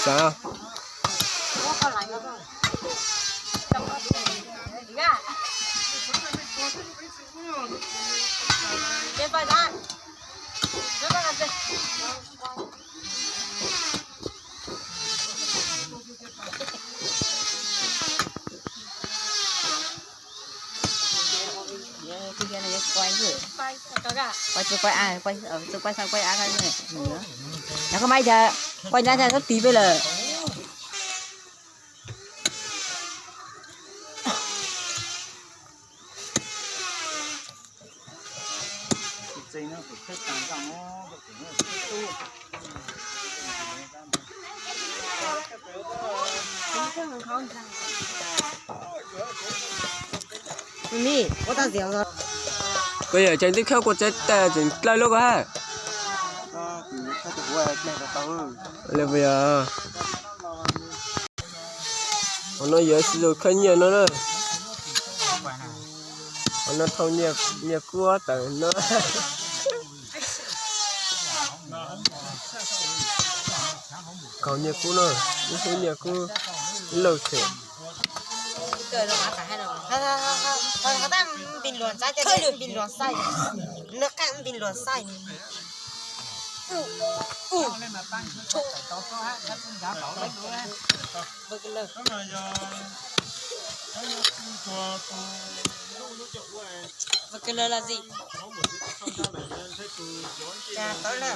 Xav. Ua tsis quaj a, ua tsis quaj a, ua tsis quaj a, ua tsis quaj a. Yog koj mas ib tag quaj ntag tag txhob tiv peb lawm. Koj yawm tseem twb khawb kua txev tas tseem dlawb lub koj hab. Li puas yog? Qhov no yuav xi zus khawb nyiaj no na. Qhov no thau nyiaj kub tawm no. Kaus nyiaj kub no, ib hub nyiaj kub lawj them. Ua kawg lawg los zi. Cas tawv na.